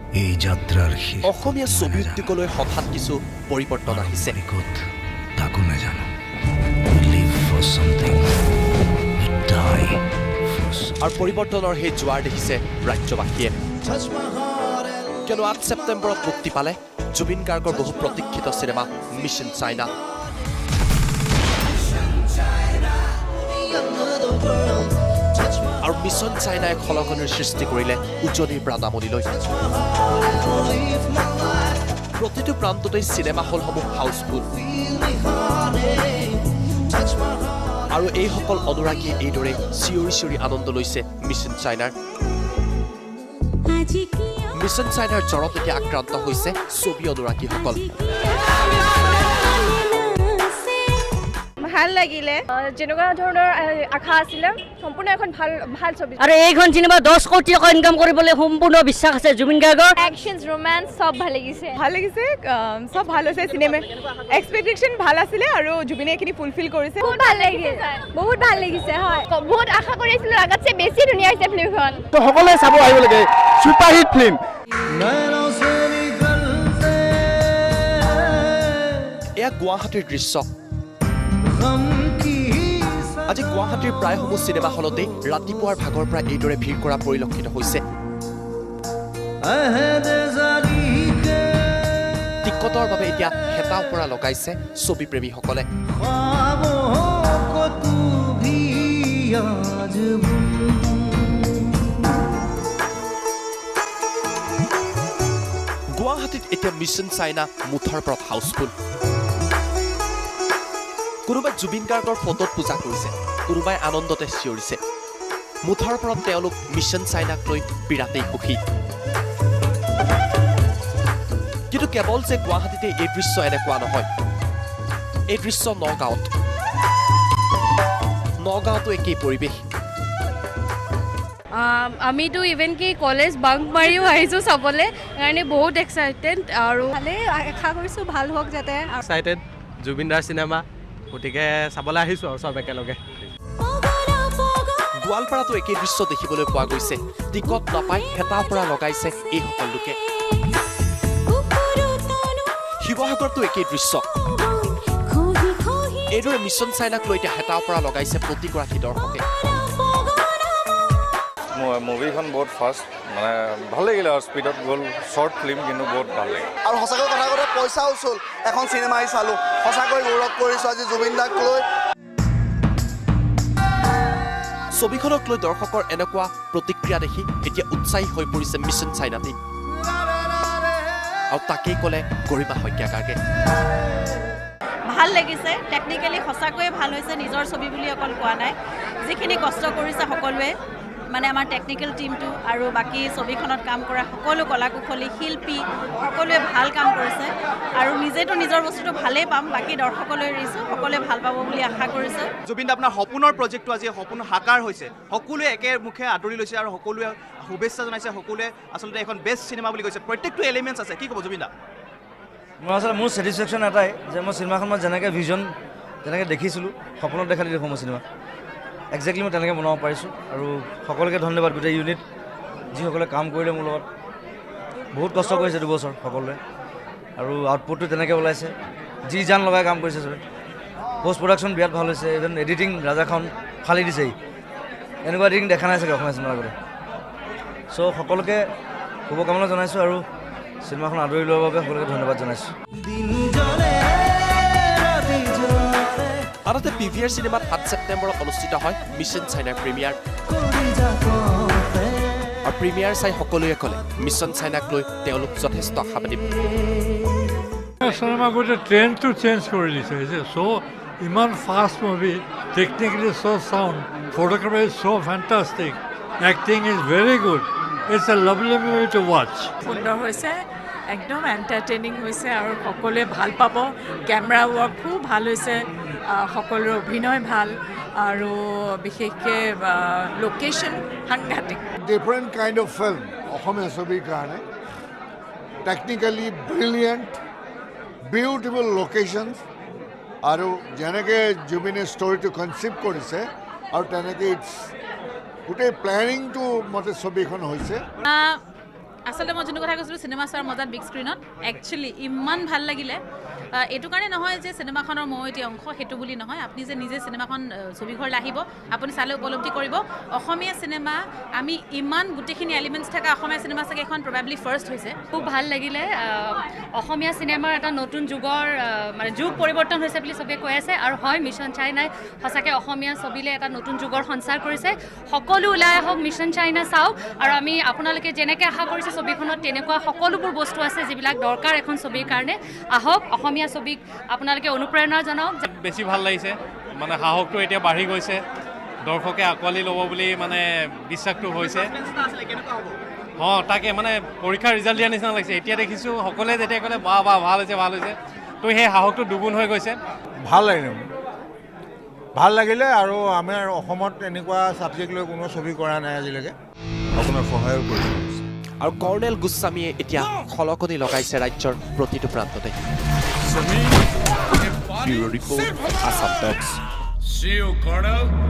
এই যাত্ৰাৰ অসমীয়া ছবি উদ্যোগলৈ হঠাৎ কিছু পৰিৱৰ্তন আহিছে। তাকো নাজানো। Live for something, die. আৰু পৰিৱৰ্তনৰ সেই জোৱাৰ দেখিছে ৰাজ্যবাসীয়ে। কিয়নো 8 ছেপ্টেম্বৰত মুক্তি পালে জুবিন গাৰ্গৰ বহু প্ৰতীক্ষিত চিনেমা মিছন চাইনা। আৰু মিছন চাইনাই খলকনিৰ সৃষ্টি কৰিলে উজনিৰ পৰা নামনিলৈ। প্ৰতিটো প্ৰান্ততেই চিনেমা হলসমূহ হাউচফুল। আৰু এইসকল অনুৰাগীয়ে এইদৰে চিঞৰি চিঞৰি আনন্দ লৈছে মিছন চাইনাৰ। মিছন চাইনাৰ জ্বৰত এতিয়া আক্ৰান্ত হৈছে ছবি অনুৰাগীসকল। ভাল লাগিলে, যেনেকুৱা ধৰণৰ আশা আছিলে সম্পূৰ্ণ এখন ভাল ভাল ছবি। আৰু এইখন চিনেমা 10 কোটি টকা ইনকাম কৰিবলৈ সম্পূৰ্ণ বিশ্বাস আছে জুবিন গাৰ্গৰ। একশ্যন, ৰোমান্স চব ভাল লাগিছে। ভাল লাগিছে, চব ভাল হৈছে। চিনেমা এক্সপেক্টেশ্যন ভাল আছিলে আৰু জুবিনে এইখিনি ফুলফিল কৰিছে। বহুত ভাল লাগিছে, বহুত ভাল লাগিছে। হয়, বহুত আশা কৰিছিলোঁ, আগতছে বেছি ধুনীয়া হৈছে ফিল্মখন। তো সকলোৱে চাব আহিব লাগে, ছুপাৰ হিট ফিল্ম। এয়া গুৱাহাটীৰ দৃশ্য। আজি গুৱাহাটীৰ প্ৰায়সমূহ চিনেমা হলতেই ৰাতিপুৱাৰ ভাগৰ পৰা এইদৰে ভিৰ কৰা পৰিলক্ষিত হৈছে। টিকটৰ বাবে এতিয়া হেতা ওপৰা লগাইছে ছবিপ্ৰেমীসকলে। গুৱাহাটীত এতিয়া মিছন চাইনা মুঠৰ ওপৰত হাউচফুল। কোনোবাই জুবিন গাৰ্গৰ ফটোত পূজা কৰিছে, কোনোবাই আনন্দতে চিঞৰিছে। মুঠৰ ওপৰত তেওঁলোক মিছন চাইনাক লৈ বিৰাটেই সুখী। কিন্তু কেৱল যে গুৱাহাটীতে এই দৃশ্য এনেকুৱা নহয়, এই দৃশ্য নগাঁৱত। নগাঁৱতো একেই পৰিৱেশ। আমিতো ইভেন কি কলেজ বাংক মাৰিও আহিছোঁ চাবলৈ, সেইকাৰণে বহুত এক্সাইটেড। আৰু ভালেই আশা কৰিছোঁ ভাল হওক যাতে। এক্সাইটেড জুবিন দাৰ চিনেমা, গতিকে চাবলৈ আহিছোঁ আৰু চব একেলগে। গোৱালপাৰাতো একেই দৃশ্য দেখিবলৈ পোৱা গৈছে। টিকট নাপাই হেতা পৰা লগাইছে এইসকল লোকে। শিৱসাগৰতো একেই দৃশ্য। এইদৰে মিছন চাইনাক লৈ এতিয়া হেতা পৰা লগাইছে প্ৰতিগৰাকী দৰ্শকে। মুভিখন বহুত ফাষ্ট, মানে ভাল লাগিলে আৰু স্পীডত গ'ল। শ্বৰ্ট ফিল্ম কিন্তু বহুত ভাল লাগিল। আৰু সঁচাকৈ কথা ক'লে পইচা উচুল এখন চিনেমা আহি চালোঁ, সঁচাকৈ গৌৰৱ কৰিছোঁ আজি জুবিন দাক লৈ। ছবিখনক লৈ দৰ্শকৰ এনেকুৱা প্ৰতিক্ৰিয়া দেখি এতিয়া উৎসাহী হৈ পৰিছে মিছন চাইনা টীম। আৰু তাকেই ক'লে গৰিমা শইকীয়া গাৰ্গে। ভাল লাগিছে, টেকনিকেলি সঁচাকৈয়ে ভাল হৈছে। নিজৰ ছবি বুলি অকল কোৱা নাই, যিখিনি কষ্ট কৰিছে সকলোৱে, মানে আমাৰ টেকনিকেল টীমটো আৰু বাকী ছবিখনত কাম কৰা সকলো কলা কুশলী, শিল্পী সকলোৱে ভাল কাম কৰিছে। আৰু নিজেতো নিজৰ বস্তুটো ভালেই পাম, বাকী দৰ্শকলৈ এৰিছোঁ, সকলোৱে ভাল পাব বুলি আশা কৰিছোঁ। জুবিন দা আপোনাৰ সপোনৰ প্ৰজেক্টটো আজি সপোন সাকাৰ হৈছে। সকলোৱে একে মুখে আদৰি লৈছে আৰু সকলোৱে শুভেচ্ছা জনাইছে। সকলোৱে আচলতে এখন বেষ্ট চিনেমা বুলি কৈছে। প্ৰত্যেকটো এলিমেণ্টছ আছে। কি ক'ব জুবিন দা? মোৰ আচলতে মোৰ ছেটিছফেকশ্যন এটাই যে মই চিনেমাখন মই যেনেকৈ ভিজন যেনেকৈ দেখিছিলোঁ, সপোনত দেখা দি দেখোঁ মই চিনেমা একজেক্টলি মই তেনেকৈ বনাব পাৰিছোঁ। আৰু সকলোকে ধন্যবাদ, গোটেই ইউনিট যিসকলে কাম কৰিলে মোৰ লগত, বহুত কষ্ট কৰিছে 2 বছৰ সকলোৱে। আৰু আউটপুটটো তেনেকৈ ওলাইছে, যি জান লগাই কাম কৰিছে চবে। পষ্ট প্ৰডাকশ্যন বিৰাট ভাল হৈছে, ইভেন এডিটিং ৰাজাখন ফালি দিছে। এনেকুৱা এডিটিং দেখা নাই চাগে অসমীয়া চিনেমাৰ আগতে। চ' সকলোকে শুভকামনা জনাইছোঁ আৰু চিনেমাখন আদৰি লোৱাৰ বাবে সকলোকে ধন্যবাদ জনাইছোঁ। আনহাতে পি ভি আৰ চিনেমাত 7 ছেপ্টেম্বৰত অনুষ্ঠিত হয় মিছন চাইনাৰ প্ৰিমিয়াৰ। আৰু প্ৰিমিয়াৰ চাই সকলোৱে ক'লে মিছন চাইনাক লৈ তেওঁলোক যথেষ্ট আশাবাদী। চিনেমা গোটেই ট্ৰেণ্ডটো চেঞ্জ কৰি দিছে। চ' ইমান fast movie, technically so sound, photography is so fantastic, acting is very good. It's a lovely movie to watch. সুন্দৰ হৈছে, একদম এণ্টাৰটেইনিং হৈছে আৰু সকলোৱে ভাল পাব। কেমেৰা ৱৰ্ক খুব ভাল হৈছে, সকলোৰে অভিনয় ভাল আৰু বিশেষকৈ লোকেশ্যন সাংঘাতিক। ডিফাৰেণ্ট কাইণ্ড অফ ফিল্ম অসমীয়া ছবিৰ কাৰণে, টেকনিকেলি ব্ৰিলিয়েণ্ট, বিউটিফুল লোকেশ্যনছ, আৰু যেনেকৈ জুবিনে ষ্টৰিটো কনচিভ কৰিছে আৰু তেনেকৈ it's গোটেই প্লেনিংটো মতে ছবিখন হৈছে। আচলতে মই যোনটো কথা কৈছিলোঁ, চিনেমা চোৱাৰ মজাত বিগ স্ক্ৰীণত একচুৱেলি ইমান ভাল লাগিলে। এইটো কাৰণে নহয় যে চিনেমাখনৰ মই এটি অংশ, সেইটো বুলি নহয়। আপুনি যে নিজে চিনেমাখন ছবিঘৰলৈ আহিব, আপুনি চালে উপলব্ধি কৰিব অসমীয়া চিনেমা আমি ইমান গোটেইখিনি এলিমেণ্টছ থকা অসমীয়া চিনেমা চাগে এখন প্ৰবেবলি ফাৰ্ষ্ট হৈছে। খুব ভাল লাগিলে। অসমীয়া চিনেমাৰ এটা নতুন যুগৰ মানে যুগ পৰিৱৰ্তন হৈছে বুলি চবেই কৈ আছে, আৰু হয়, মিছন চাইনাই সঁচাকৈ অসমীয়া ছবিলে এটা নতুন যুগৰ সঞ্চাৰ কৰিছে। সকলো ওলাই আহক, মিছন চাইনা চাওক। আৰু আমি আপোনালোকে যেনেকৈ আশা কৰিছে ছবিখনত তেনেকুৱা সকলোবোৰ বস্তু আছে যিবিলাক দৰকাৰ এখন ছবিৰ কাৰণে। আহক, অসমীয়া ছবিক আপোনালোকে অনুপ্ৰেৰণা জনাওক। বেছি ভাল লাগিছে, মানে সাহসটো এতিয়া বাঢ়ি গৈছে, দৰ্শকে আঁকোৱালি ল'ব বুলি মানে বিশ্বাসটো হৈছে। অঁ, তাকে মানে পৰীক্ষাৰ ৰিজাল্ট দিয়া নিচিনা লাগিছে। এতিয়া দেখিছোঁ সকলোৱে যেতিয়া ক'লে বা বা ভাল হৈছে ভাল হৈছে, তো সেই সাহসটো দুগুণ হৈ গৈছে। ভাল লাগিলে, ভাল লাগিলে। আৰু আমাৰ অসমত এনেকুৱা ছাবজেক্ট লৈ কোনো ছবি কৰা নাই আজিলৈকে। আপোনাৰ সহায়ৰ প্ৰয়োজন। আৰু কৰ্ণেল গোস্বামীয়ে এতিয়া খলকনি লগাইছে ৰাজ্যৰ প্ৰতিটো প্ৰান্ততে। Bureau report, Assam talks. See you, Colonel.